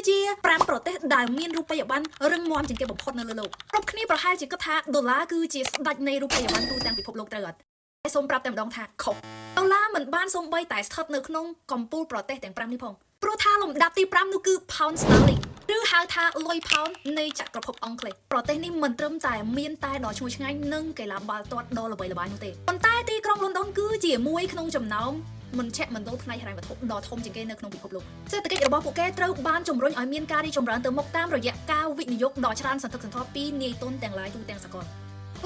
គឺជា5ប្រទេសដែលមានរូបិយប័ណ្ណរឹងមាំជាងគេបំផុតនៅលើលោកគ្រប់គ្នាប្រហែលជាគិតថាដុល្លារគឺជាស្ដេចនៃរូបិយប័ណ្ណទូទាំងពិភពលោកត្រូវអត់តែសូមប្រាប់តែម្ដងថាខុសដុល្លារមិនបានសូម្បីតែស្ថិតនៅក្នុងកំពូលប្រទេសទាំង5នេះផងព្រោះថាលំដាប់ទី5នោះគឺ Pound Sterling ឬហៅថាលុយផោននៃចក្រភពអង់គ្លេសប្រទេសនេះមិនត្រឹមតែមានតែដ៏ឈ្ងុយឆ្ងាញ់និងកីឡាបាល់ទាត់ដ៏ល្បីល្បាញនោះទេប៉ុន្តែទីក្រុងលន់ដុនគឺជាមួយក្នុងចំណោមមជ្ឈមណ្ឌលផ្នែកហិរញ្ញវត្ថុដ៏ធំជាងគេនៅក្នុងពិភពលោកសេដ្ឋកិច្ចរបស់ពួកគេត្រូវបានជំរុញឲ្យមានការរីកចម្រើនទៅមុខតាមរយៈការវិនិយោគដ៏ច្រើនសន្ធឹកសន្ធាប់ពីនាយទុនទាំងឡាយទូទាំងសកល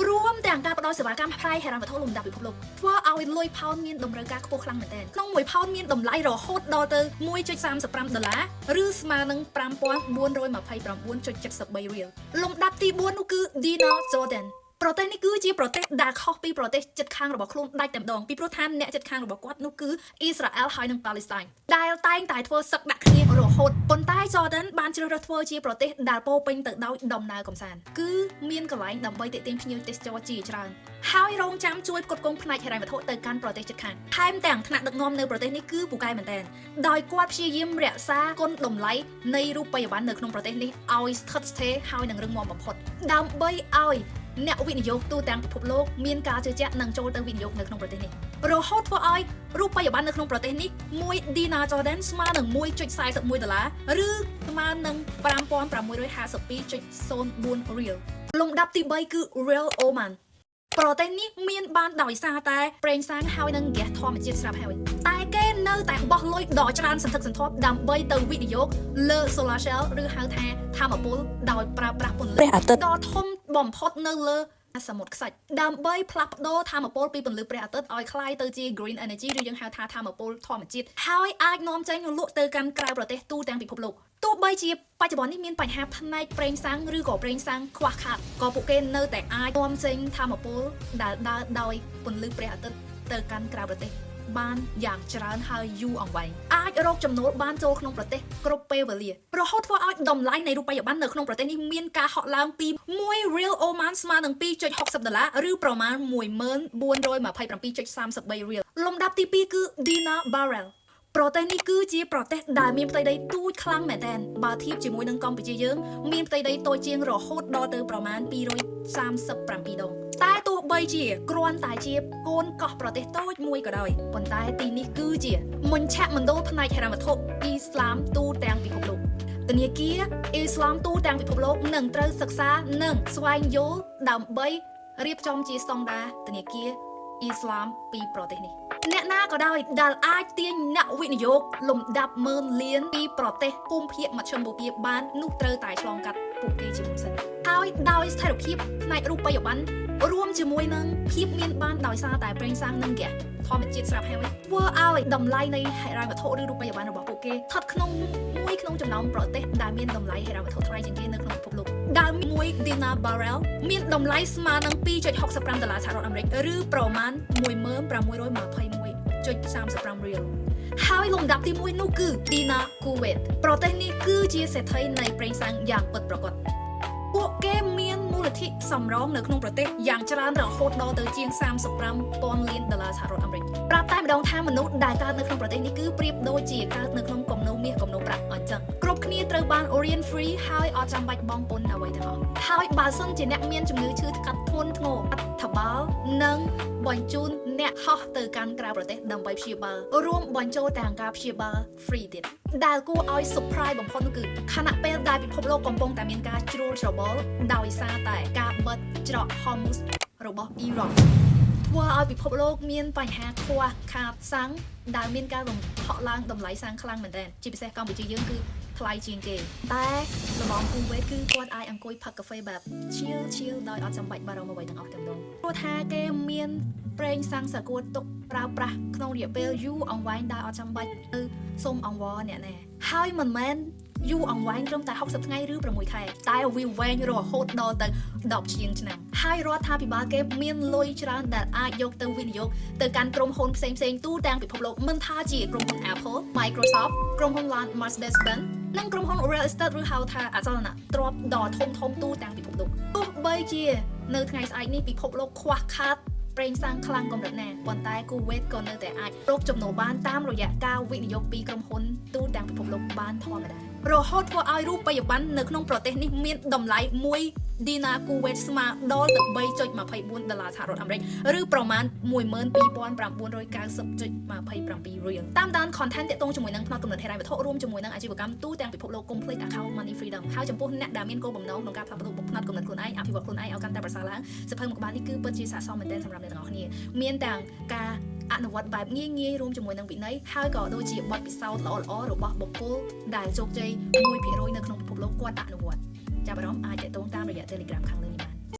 រួមទាំងការផ្ដល់សេវាកម្មផ្នែកហិរញ្ញវត្ថុលំដាប់ពិភពលោកធ្វើឲ្យលុយផោនមានតម្រូវការខ្ពស់ខ្លាំងមែនទែនក្នុង1ផោនមានតម្លៃរហូតដល់ទៅ1.35ដុល្លារឬស្មើនឹង5429.73រៀលលំដាប់ទី4នោះគឺ Dinar Jordan ប្រទេសនេះគឺជាប្រទេសដែលខុសពីប្រទេសជិតខាងរបស់ខ្លួនដាច់តែម្ដងពីព្រោះថាអ្នកជិតខាងរបស់គាត់នោះគឺអ៊ីស្រាអែលហើយនិងប៉ាឡេស្តាញដែលតែងតែធ្វើសឹកដាក់គ្នារហូតប៉ុន្តែ Jordan បានជ្រើសរើសធ្វើជាប្រទេសដែលពោរពេញទៅដោយដំណើរកម្សាន្តគឺមានកន្លែងដើម្បីទាក់ទាញភ្ញៀវទេសចរជាច្រើនហើយរងចាំជួយផ្គត់ផ្គង់ផ្នែកហិរញ្ញវត្ថុទៅកាន់ប្រទេសជិតខាងថែមទាំងថ្នាក់ដឹកនាំនៅប្រទេសនេះគឺពូកែមែនទែនដោយគាត់ព្យាយាមរក្សាគុណតម្លៃនៃរូបិយប័ណ្ណនៅក្នុងប្រទេសនេះឲ្យស្ថិតស្ថេរហើយនឹងរឹងមាំបំផុតដើម្បីឲ្យអ្នកវិនិយោគទូទាំងពិភពលោកមានការជឿជាក់និងចូលទៅវិនិយោគនៅក្នុងប្រទេសនេះរហូតធ្វើឲ្យរូបិយប័ណ្ណនៅក្នុងប្រទេសនេះ1 Dinar Jordan ស្មើនឹង1.41ដុល្លារឬស្មើនឹង5652.04រៀលលំដាប់ទី3គឺ Rial Oman ប្រទេសនេះមានបានដោយសារតែប្រេងសាំងហើយនិងហ្គាសធម្មជាតិស្រាប់ហើយតែគេនៅតែបោះលុយដ៏ច្រើនសន្ធឹកសន្ធាប់ដើម្បីទៅវិនិយោគលើ solar cell ឬហៅថាថាមពលដោយប្រើប្រាស់ពន្លឺ ព្រះអាទិត្យ ដ៏ធំបំផុតនៅលើសមុទ្រខ្សាច់ដើម្បីផ្លាស់ប្ដូរថាមពលពីពន្លឺព្រះអាទិត្យឲ្យក្លាយទៅជា green energy ឬយើងហៅថាថាមពលធម្មជាតិហើយអាចនាំចេញលក់ទៅកាន់ក្រៅប្រទេសទូទាំងពិភពលោកទោះបីជាបច្ចុប្បន្ននេះមានបញ្ហាផ្នែកប្រេងសាំងឬក៏ប្រេងសាំងខ្វះខាតក៏ពួកគេនៅតែអាចនាំចេញថាមពលដែលដើរដោយពន្លឺព្រះអាទិត្យទៅកាន់ក្រៅប្រទេសបានយ៉ាងច្រើនហើយយូរអង្វែងអាចរកចំណូលបានចូលក្នុងប្រទេសគ្រប់ពេលវេលារហូតធ្វើឲ្យតម្លៃនៃរូបិយប័ណ្ណនៅក្នុងប្រទេសនេះមានការហក់ឡើងពី1 Rial Oman ស្មើនឹង2.60ដុល្លារឬប្រមាណ10427.33រៀលលំដាប់ទី2គឺ Dinar Bahrain ប្រទេសនេះគឺជាប្រទេសដែលមានផ្ទៃដីទូចខ្លាំងមែនទែនបើធៀបជាមួយនឹងកម្ពុជាយើងមានផ្ទៃដីតូចជាងរហូតដល់ទៅប្រមាណ237ដងតែទោះបីជាគ្រាន់តែជាកូនកោះប្រទេសតូចមួយក៏ដោយប៉ុន្តែទីនេះគឺជាមជ្ឈមណ្ឌលផ្នែកហិរញ្ញវត្ថុអ៊ីស្លាមទូទាំងពិភពលោកធនាគារអ៊ីស្លាមទូទាំងពិភពលោកនឹងត្រូវសិក្សានិងស្វែងយល់ដើម្បីរៀបចំជាស្តង់ដារធនាគារអ៊ីស្លាមពីប្រទេសនេះ អ្នកណាក៏ដោយដែលអាចទាញអ្នកវិនិយោគលំដាប់ម៉ឺនលានពីប្រទេសភូមិភាគមជ្ឈិមបូព៌ាបាននោះត្រូវតែឆ្លងកាត់ពួកគេជាមុនសិនហើយដោយស្ថិរភាពផ្នែករូបិយប័ណ្ណរួមជាមួយនឹងភាពមានបានដោយសារតែប្រេងសាំងនិងហ្គាសធម្មជាតិស្រាប់ហើយធ្វើឲ្យតម្លៃនៃហិរញ្ញវត្ថុឬរូបិយប័ណ្ណរបស់ពួកគេស្ថិតក្នុងមួយក្នុងចំណោមប្រទេសដែលមានតម្លៃហិរញ្ញវត្ថុថ្លៃជាងគេនៅក្នុងពិភពលោកដែលមួយ Dinar Bahrain មានតម្លៃស្មើនឹង2.65ដុល្លារសហរដ្ឋអាមេរិកឬប្រមាណ10621.35រៀលហើយលំដាប់ទី1នោះគឺ Dinar Kuwait ប្រទេសនេះគឺជាសេដ្ឋីនៃប្រេងសាំងយ៉ាងពិតប្រាកដពួកគេមានមូលនិធិសំរងនៅក្នុងប្រទេសយ៉ាងច្រើនរហូតដល់ទៅជាង35ពាន់លានដុល្លារសហរដ្ឋអាមេរិកប្រាប់តែម្ដងថាមនុស្សដែលកើតនៅក្នុងប្រទេសនេះគឺប្រៀបដូចជាកើតនៅក្នុងគំនូមាសគំនូប្រាក់អញ្ចឹងគ្រប់គ្នាត្រូវបានរៀន free ហើយអត់ចាំបាច់បង់ពន្ធអ្វីទាំងអស់ហើយបើសិនជាអ្នកមានជំងឺឈឺថ្កាត់ធ្ងន់ធ្ងររដ្ឋបាលនឹងបញ្ជូនអ្នកហោះទៅកាន់ក្រៅប្រទេសដើម្បីព្យាបាលរួមបញ្ចូលទាំងការព្យាបាល free ទៀតដែលគួរឲ្យ surprise បំផុតនោះគឺខណៈពេលដែលពិភពលោកកំពុងតែមានការជ្រួលច្របល់ដោយសារតែការបិទច្រក Hormuz របស់អ៊ីរ៉ង់ធ្វើឲ្យពិភពលោកមានបញ្ហាខ្វះខាតសាំងដែលមានការហក់ឡើងតម្លៃសាំងខ្លាំងមែនទែនជាពិសេសកម្ពុជាយើងគឺថ្លៃជាងគេតែលបងគូវេតគឺគាត់អាចអង្គុយផឹកកាហ្វេបែប chill chill ដោយអត់ចាំបាច់បារម្ភអ្វីទាំងអស់តែម្ដងព្រោះថាគេមានប្រេងសាំងសាគួតទុកប្រើប្រាស់ក្នុងរយៈពេលយូរអង្វែងដោយអត់ចាំបាច់ទៅសុំអង្វរអ្នកណាហើយមិនមែនយូរអង្វែងត្រឹមតែ60ថ្ងៃឬ6ខែតែវាវែងរហូតដល់ទៅ10ជាងឆ្នាំហើយរដ្ឋាភិបាលគេមានលុយច្រើនដែលអាចយកទៅវិនិយោគទៅកាន់ក្រុមហ៊ុនផ្សេងៗទូទាំងពិភពលោកមិនថាជាក្រុមហ៊ុន Apple, Microsoft ក្រុមហ៊ុនឡាន Mercedes-Benz និងក្រុមហ៊ុន Real Estate ឬហៅថាអចលនទ្រព្យដ៏ធំធំទូទាំងពិភពលោកទោះបីជានៅថ្ងៃស្អែកនេះពិភពលោកខ្វះខាតប្រេងសាំងខ្លាំងកម្រិតណាប៉ុន្តែគូវេតក៏នៅតែអាចរកចំណូលបានតាមរយៈការវិនិយោគពីក្រុមហ៊ុនទូទាំងពិភពលោកបានធម្មតា។ រហូតធ្វើឲ្យរូបិយប័ណ្ណនៅក្នុងប្រទេសនេះមានតម្លៃ1ឌីណាគូវេតស្មើដល់ទៅ3.24ដុល្លារសហរដ្ឋអាមេរិកឬប្រមាណ12,990.27រៀលតាមដាន content ទាក់ទងជាមួយនឹងផ្នត់គំនិតហិរញ្ញវត្ថុរួមជាមួយនឹងអាជីវកម្មទូទាំងពិភពលោកកុំភ្លេច account Money Freedom ហើយចំពោះអ្នកដែលមានគោលបំណងក្នុងការផ្លាស់ប្ដូរផ្នត់គំនិតខ្លួនឯងអភិវឌ្ឍខ្លួនឯងឲ្យកាន់តែប្រសើរឡើងសៀវភៅមួយក្បាលនេះគឺពិតជាស័ក្តិសមមែនទែនសម្រាប់អ្នកទាំងអស់គ្នាមានទាំងការអនុវត្តបែបងាយងាយរួមជាមួយនឹងវិន័យហើយក៏ដូចជាបទពិសោធន៍ល្អៗរបស់បុគ្គលដែលជោគជ័យ1%នៅក្នុងពិភពលោកគាត់អនុវត្តចាប់អារម្មណ៍អាចទាក់ទងតាមរយៈ Telegram ខាងលើនេះបាន។